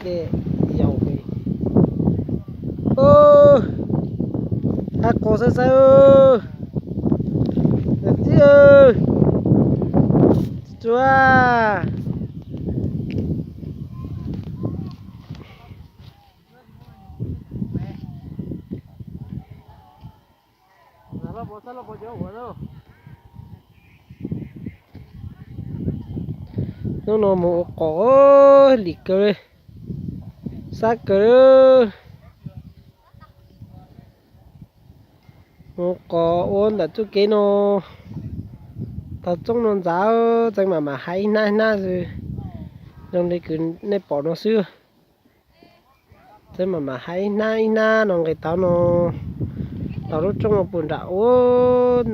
ke yaus. Hab qos xwb xwb. Txiv, tsuag. Hnub no mus ua qos lim kawg li, sab kawg li. Mus qos ua ntawm txuj kev no, tau txoob no ntxav, txeev mam mam hais ib hnab ib hnab xwb, zoo li kws nej pom no xwb. Txeev mam mam hais ib hnab ib hnab no nqis tau no, tau lub roob no puag nram ua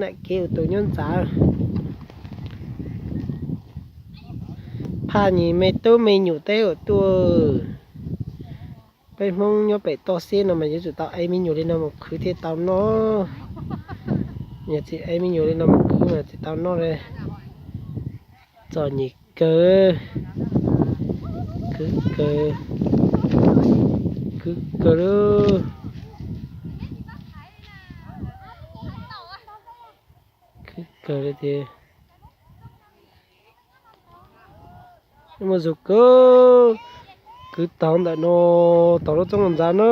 nam kev ua tus nyob ntxav. Phaj nyis me tub me nyuam teb ua tuaj. Peb Hmoob nyob pem toj siab no mas yuav tsum tau ev me nyuam li no mus khwv thiaj tau noj. Yog tsis ev me nyuam li no mus khwv mas tsis tau noj li. Txom nyem kawg, khwv kawg, khwv kawg li, khwv kawg li tiag. Muaj zug kawg, kwv taug ntawm no, taug lub txoob ntxav no,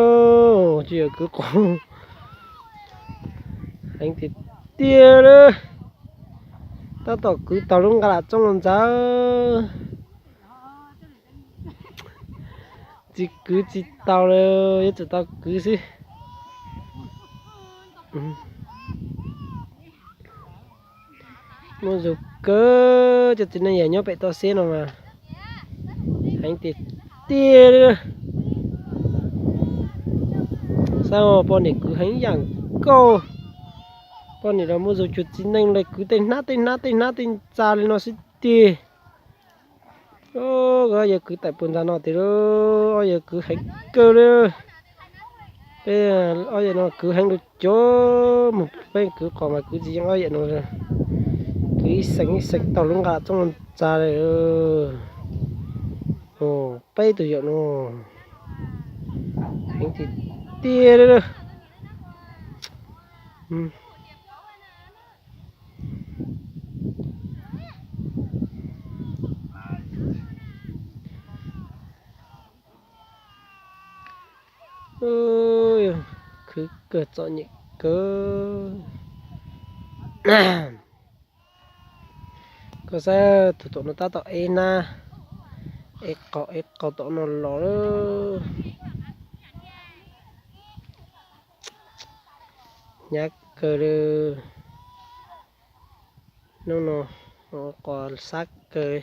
tsis yog kwv qos heev tiag tiag li. Tab tom kwv taug lub nqa lam txoob ntxav. Tsis kwv tsis tau li, yuav tsum tau kwv xwb. Muaj zug kawg, cov txiv neej yawg nyob pem toj siab no mas heev tiag tiag li. Saib poj niam kwv heev ib yam nkaus. Poj niam los muaj zug cuag txiv neej li, kwv tej hnab tej hnab tej hnab tej ntxa li no xwb tiag. Ob yawg kwv tawm puag ntxa no tiag lauj, ob yawg kwv heev kawg li. Peb ob yawg no kwv heev dua cov, mus peb kwv qos mas kwv tsis yeej ob yawg no. Kwv ib xeem ib xeem taug lub nqa txoob ntxa li. Peb tus yawm no heev tiag tiag li. Khwv kawg txom nyem kawg. Koj saib tus tom no tab tom ev hnab, ev qos ev qos tom no los lawm. Hnyav kawg li. Hnub no qos sab kawg.